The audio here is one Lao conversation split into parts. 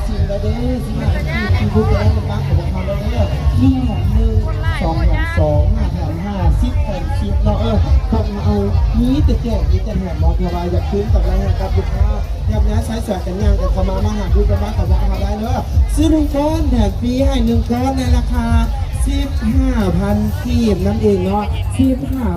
ຊິມແລ້ວເດີ ຊິມາທີ່ບູດແລ້ວ ບັກຂອງເຮົາແລ້ວເດີ ໜຶ່ງແຖມໜຶ່ງ ສອງແຖມສອງ ຫ້າແຖມຫ້າ ສິບແຖມສິບເນາະ. ເອີ ເພິ່ນເອົາ ມີແຕ່ແຈກ ມີແຕ່ແຖມເນາະ ເພື່ອວ່າຢາກຄືນກຳໄລໃຫ້ກັບລູກຄ້າ. ແຖມຍາໃຊ້ສວຍກັນ ຍ່າງກັນເຂົ້າມາ ມາຫາບູດ ມາຂະຫຍັບເຮົາໄດ້ເດີ. ຊື້ໜຶ່ງກ້ອນ ແຖມຟຣີໃຫ້ໜຶ່ງກ້ອນ ໃນລາຄາສິບຫ້າພັນກີບນັ້ນເອງເນາະ ສິບຫ້າ.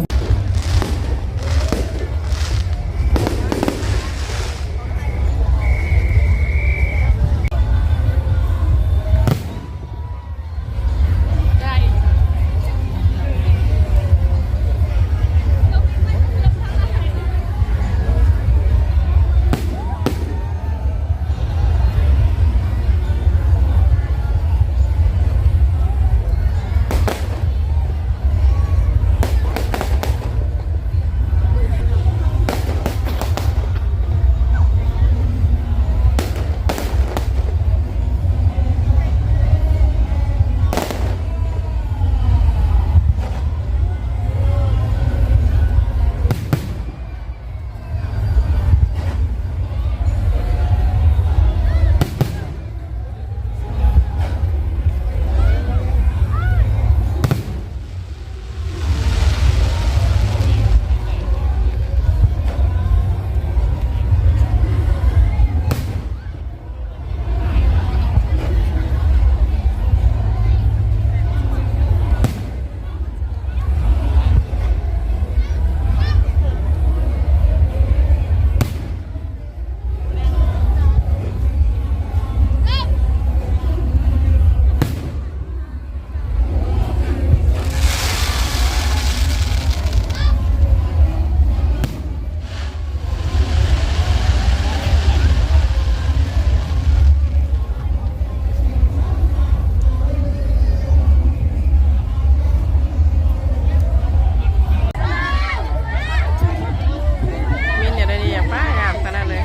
ມິນ ຢ່າໄດ້ນີ້ ຢ່າປ້າງາມຂະໜາດເລີຍ.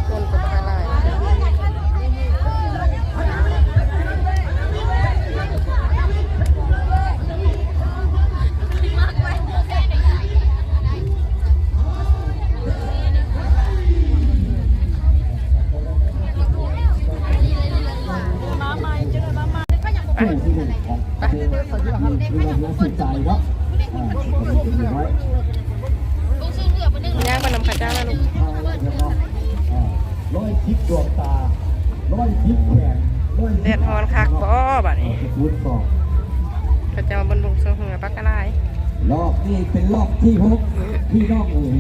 ຄົນກໍບໍ່ຄ່ອຍຫຼາຍ. ໄປ ຍ່າງໄປນຳເຂົາເຈົ້າແລ້ວລູກ. ຮ້ອຍສິບດວງຕາ ຮ້ອຍສິບແຂນ ຮ້ອຍສິບ ແດດຮ້ອນຄັກບໍ່ບາດນີ້. ເຂົາເຈົ້າມາເບິ່ງ ເບິ່ງຊ່ວງເຮືອ ປັກກະຫຼາຍ. ລອບນີ້ເປັນລອບທີຫົກ ພີ່ນ້ອງເອີຍ.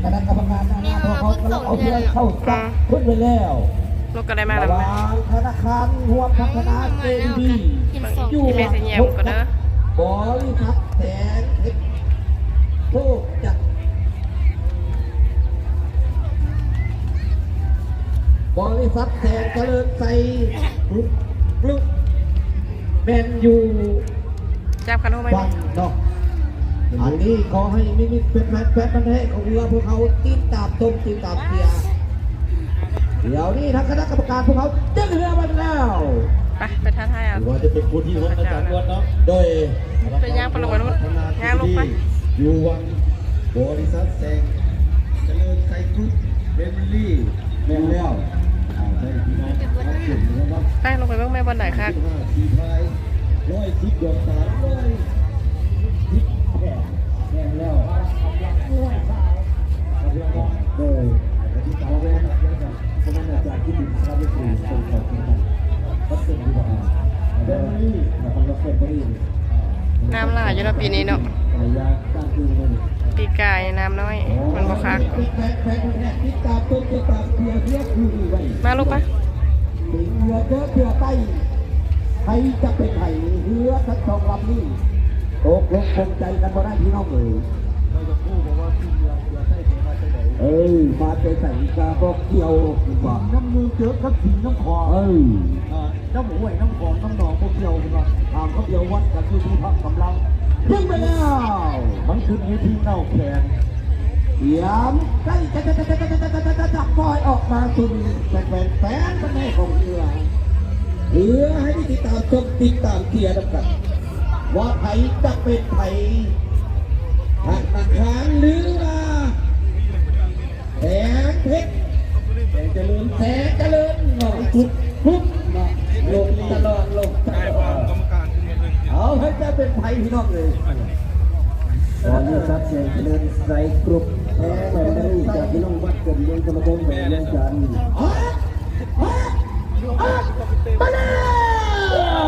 ຄະນະກຳມະການໜ້າ ພວກເຂົາກຳລັງເອົາຖ້ວຍເຂົ້າສັບເພິ່ນໄວ້ແລ້ວ. ລູກກໍໄດ້ມານຳ ລະຫວ່າງທະນາຄານຮ່ວມພັດທະນາ ເຈດີ ຢູ່ ແມ່ຊິແຍມກ່ອນເດີ ບໍລິສັດແສງເພັດໂຊກຈຳ ບໍລິສັດແສງຈະເລີນໄຊ ກຣຸບ ກຣຸບ ແມ່ນຢູ່ ຈັບຄັນໂຮມໄວ້ ເນາະ. ອັນນີ້ຂໍໃຫ້ມິດໆ ແຟນໆ ແຟນພັນແທ້ຂອງເຮືອພວກເຮົາຕິດຕາມຊົມ ຕິດຕາມເຊຍ. ດຽວນີ້ທາງຄະນະກຳມະການພວກເຮົາເຈັບເຮືອໄວ້ແລ້ວ. ໄປ ໄປທ້າທາຍເອົາ. ວ່າຈະເປັນຜູ້ທີ່ຫົກ ອາຈານງວດເນາະ ໂດຍ ໄປຍ່າງໄປລົງໄປໂລດ ຍ່າງລົງໄປ ຢູ່ວັງ ບໍລິສັດແສງຈະເລີນໄຊກຣຸບ ເຟມິລີ ແມ່ນແລ້ວ. ໄປ ລົງໄປເບິ່ງແມ່ບ່ອນໃດຄັກ. ຮ້ອຍສິບດວງຕາ ຮ້ອຍສິບແປດ ແມ່ນແລ້ວ. ໂດຍ ນ້ຳຫຼາຍຢູ່ເນາະປີນີ້ເນາະ ປີກາຍນ້ຳນ້ອຍ ມັນບໍ່ຄັກ. ມາລູກມາ ເຮືອເດີ ເຮືອໄຕ້ ໃຜຈະເປັນໃຜ ເຮືອທັງສອງລຳນີ້ ຕົກລົງປົງໃຈກັນບໍ່ໄດ້ພີ່ນ້ອງເອີຍ. ເອີ ມາແຕ່ໃສກະບໍ່ກ່ຽວວ່າ ນ້ຳເມືອງເຈີກັບສີນ້ຳຂອງ ເອີ ນ້ຳຫ້ວຍ ນ້ຳຂອງ ນ້ຳໜອງບໍ່ກ່ຽວເນາະ ຫາງຄຳດຽວວັດກັນຢູ່ທີ່ພະກຳລັງ. ຍິງໄປແລ້ວ ມັນຂຶ້ນຢູ່ທີ່ເກົ້າແຂນ. ຕຽມໃກ້ ຈະ ຈະ ຈະ ຈະ ຈະ ຈະ ຈະ ຈະ ປ່ອຍອອກມາ ທຸນແຟນໆ ແຟນບັນແດຂອງເຮືອ ເພື່ອໃຫ້ໄດ້ຕິດຕາມຊົມ ຕິດຕາມເຊຍນຳກັນ ວ່າໃຜຈະເປັນໃຜ ທະນາຄານ ຫຼືວ່າ ແສງເພັດ ແສງຈະເລີນ ແສງຈະເລີນ ເນາະ ກຸບກຸບ ເນາະ ລົງຕະຫຼອດ ລົງຕະຫຼອດ ເອົາ ໃຜຈະເປັນໃຜ ພີ່ນ້ອງເອີຍ ຂໍອະນຸຍາດ ແສງຈະເລີນ ໄຊກຣຸບ ແຟມມິລີ ຈາກພີ່ນ້ອງບ້ານເກີດ ເມືອງຊົນນະບົດ ແຂວງວຽງຈັນ ອອກ ອອກ ອອກ ມາແລ້ວ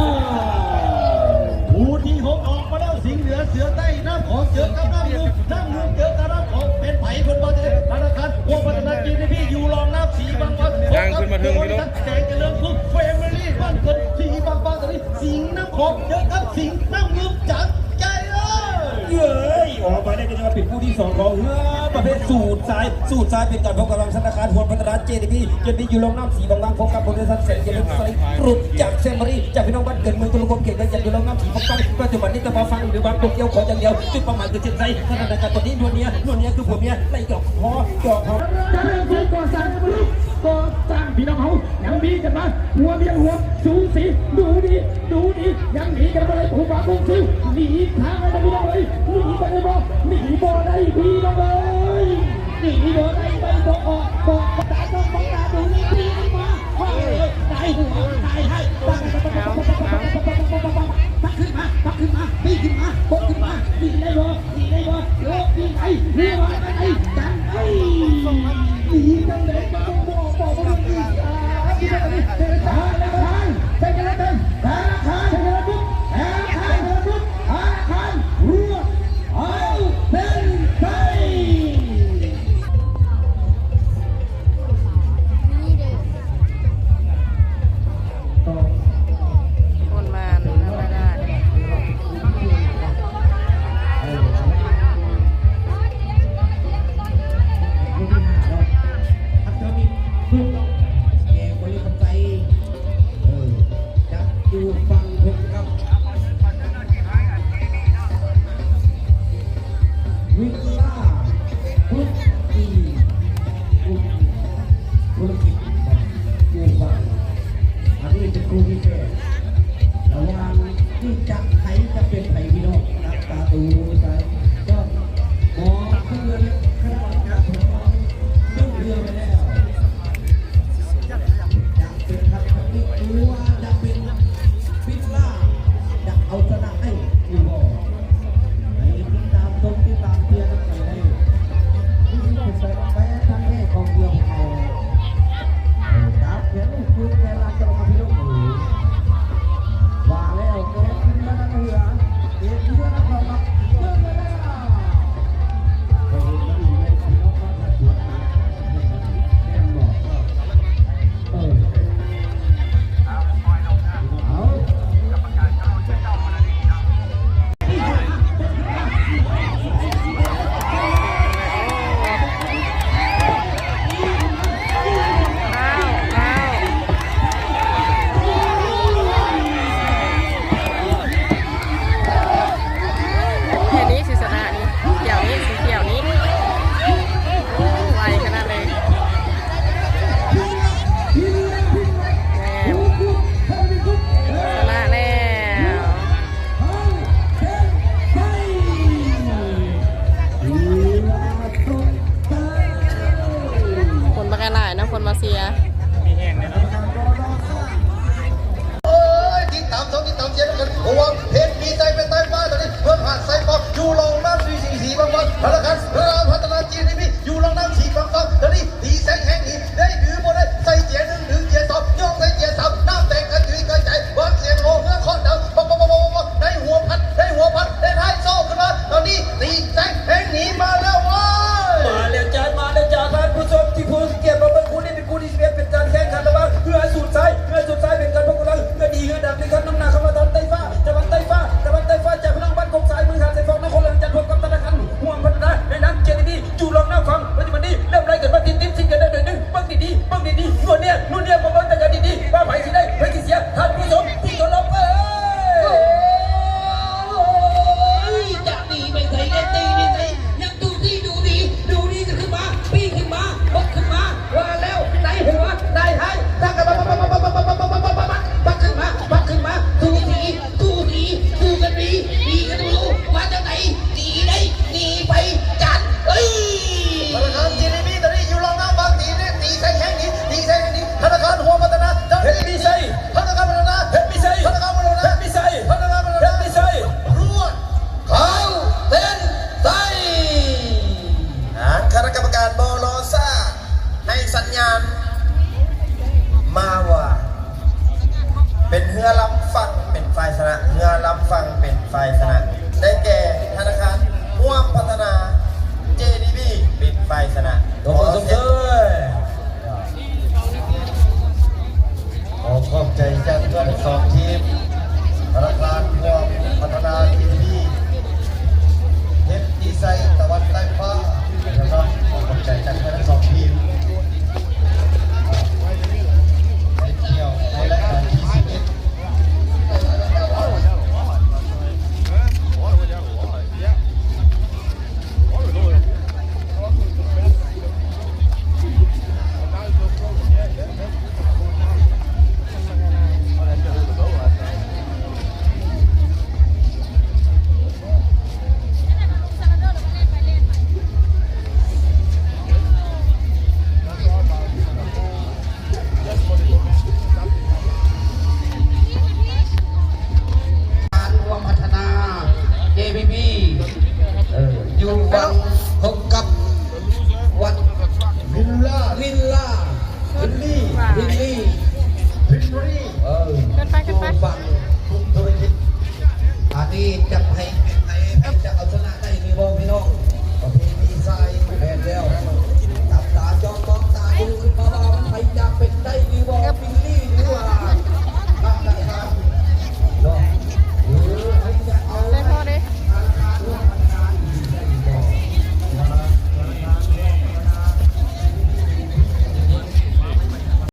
ຄູ່ທີຫົກອອກມາແລ້ວ ສິງເໜືອ ເສືອໃຕ້ ນ້ຳຂອງ ເຈີກັບນ້ຳງື່ມ ນ້ຳງື່ມເຈີກັບນ້ຳຂອງ ເປັນໃຜເພິ່ນບໍ່ໄດ້ ທະນາຄານ ພວກພັດທະນາ ຈີນ ພີ ຢູ່ລອງນ້ຳ ສີບາງບານ ຍ່າງຂຶ້ນມາເທິງພີ່ນ້ອງ ແສງຈະເລີນ ກຸບ ແຟມມິລີ ບ້ານເກີດ ສີບາງບານ ຕອນນີ້ ສິງນ້ຳຂອງ ເຈີກັບສິງນ້ຳງື່ມ ຈາກໃຈເອີຍ ເອີຍ ອອກມາໄດ້ກໍຈະເປັນຄູ່ທີສອງຂອງເຮືອປະເພດສູດຊາຍ ສູດຊາຍເປັນການພົບກັນລະຫວ່າງທະນາຄານ ພວກພັດທະນາ ຈີນ ພີ ຈະມີຢູ່ລອງນ້ຳ ສີບາງບານ ພົບກັບບໍລິສັດແສງຈະເລີນ ໄຊກຣຸບ ຈາກແຊມມາຣີ ຈາກພີ່ນ້ອງບ້ານເກີດເມືອງຊົນນະບົດ ເຂດເມືອງຈັນ ຢູ່ລອງນ້ຳ ສີບາງບານ ປັດຈຸບັນນີ້ ແຕ່ວ່າຟັງຫຼືບາງຕົວກ່ຽວ ຂໍຢ່າງດຽວ ຈຸດເປົ້າໝາຍຄືເສັ້ນໄຊ ສະຖານະການຕອນນີ້ ນົວເນຍ ນົວເນຍຄືຜົວເມຍ ໄລ່ຫຍອກຫໍ ຫຍອກຫໍ ຈະເລີ່ມໃຊ້ກໍ່ສ້າງ ກໍ່ສ້າງ ພີ່ນ້ອງເຮົາ ຍັງມີກັນມາ ຫົວເມຍຫົວ ສູສີ ດູດີ ດູດີ ຍັງໜີກັນບໍ່ໄດ້ ຜູ້ບ່າວກົງຊູ ໜີທາງໃດພີ່ນ້ອງເອີຍ ໜີໄປໄດ້ບໍ່ ໜີບໍ່ໄດ້ພີ່ນ້ອງເອີຍ ໜີບໍ່ໄດ້ ໄປບໍ່ອອກ ບໍ່ ຕາຕ້ອງມອງຕາດູນີ້ ຕີຂຶ້ນມາ ເອີຍ ຕາຍຫົວ ຕາຍໃຫ້ ຕາຍ ເອົາ ເອົາ ປັກຂຶ້ນມາ ປັກຂຶ້ນມາ ຕີຂຶ້ນມາ ປົກຂຶ້ນມາ ໜີໄດ້ບໍ່ ໜີໄດ້ບໍ່ ໂລກໜີໄດ້ ໜີໄດ້ ຈັງໄດ້ ໜີຈັງໄດ້ ບໍ່ ບໍ່ ບໍ່ ບໍ່ ບໍ່ ໜີ ອາ ໜີໄດ້ ທະນາຄານ ໃສ່ກັນແລ້ວກັນ ທະນາຄານ ໃສ່ກັນແລ້ວກັນ ທະນາຄານ ໃສ່ກັນແລ້ວກັນ ທະນາຄານ ລວດ ເອົາ ເປັນໄທ ຄົນມານຳມາໄດ້ ແກ່ບໍລິຄຳໄຊ ເອີ ຈັບຢູ່ຝັ່ງເພິ່ນກັບ ວິລາ ກຸດ ອີ ກຸດ ທຸລະກິດ ຢູ່ຝັ່ງ ອັນນີ້ເປັນຄູ່ທີແປດ ລະຫວ່າງທີ່ຈະໃຜຈະເປັນໃຜ ພີ່ນ້ອງ ຈັບຕາດູໃສ່ ກໍໝໍຂຶ້ນເຮືອແລ້ວ ຄະນະກຳມະການເພິ່ນເອົາຂຶ້ນເຮືອໄປແລ້ວ ຈະເປັນພັດທະມິດ ຫຼືວ່າຈະເປັນວິລາ ຈະເອົາຊະນະໄດ້ຫຼືບໍ່? ໃຫ້ຕິດຕາມຊົມ ຕິດຕາມເຊຍນຳກັນໄດ້ ນີ້ຄືແຟນພັນແທ້ຂອງເຮືອພວກເຮົາ ເອີ ຕາມແຂນລູກຄືແຂນຫຼານຕະຫຼອດມາພີ່ນ້ອງເອີຍ ວ່າແລ້ວແຂນຂຶ້ນມານຳເຮືອ ເກມເຮືອນຳເຮົາມາເບິ່ງແລ້ວ ເອີ ເອົາ ເຂດນີ້ຊິຊະນະນີ້ ຂຽວນີ້ ສີຂຽວນີ້ ໂອ້ ໄວຂະໜາດເລີຍ ແມ່ນ ຊະນະແລ້ວ ຄົນບັກຫຼາຍເນາະ ຄົນມາເຊຍ. ໂອ້ຍ ຕິດຕາມຊົມ ຕິດຕາມເຊຍນຳກັນ ເພາະວ່າເພັດມີໄຊເປັນໃຕ້ຟ້າ ຕອນນີ້ເພິ່ນຫາດໃສ່ປ້ອມ ຢູ່ລອງນ້ຳ ສີ ສີ ສີບາງບານ ທະນາຄານ ເພື່ອພັດທະນາ ຈີນ ພີ ຢູ່ລອງນ້ຳ ສີບາງບານ ຕອນນີ້ຕີແສງແຮງດີ ໄດ້ຫຼືບໍ່ໄດ້ ໃສ່ເກຍໜຶ່ງ ຫຼືເກຍສອງ ໂຍກໃສ່ເກຍສາມ ນ້ຳແຕກກະຈຸຍກະຈາຍ ວາງສຽງໂຫເຮືອເຄາະດັງ ປັອກ ປັອກ ປັອກ ໃນຫົວພັດ ໃນຫົວພັດ ໃນທ້າຍໂຊຂຶ້ນມາ ຕອນນີ້ຕີແສງແຮງດີມາແລ້ວເວີຍ ມາແລ້ວຈ້າ ມາແລ້ວຈ້າ ທ່ານຜູ້ຊົມທີ່ຜູ້ເກີດມາເບິ່ງ ຄູ່ນີ້ເປັນຄູ່ທີສິບເອັດ ເປັນ ວິນລາ ວິນລີ ວິນລີ ວິນລີ ເອີ ເກີນໄປ ເກີນໄປ ຢູ່ຝັ່ງທຸລະກິດ ອັນນີ້ຈັດໃຫ້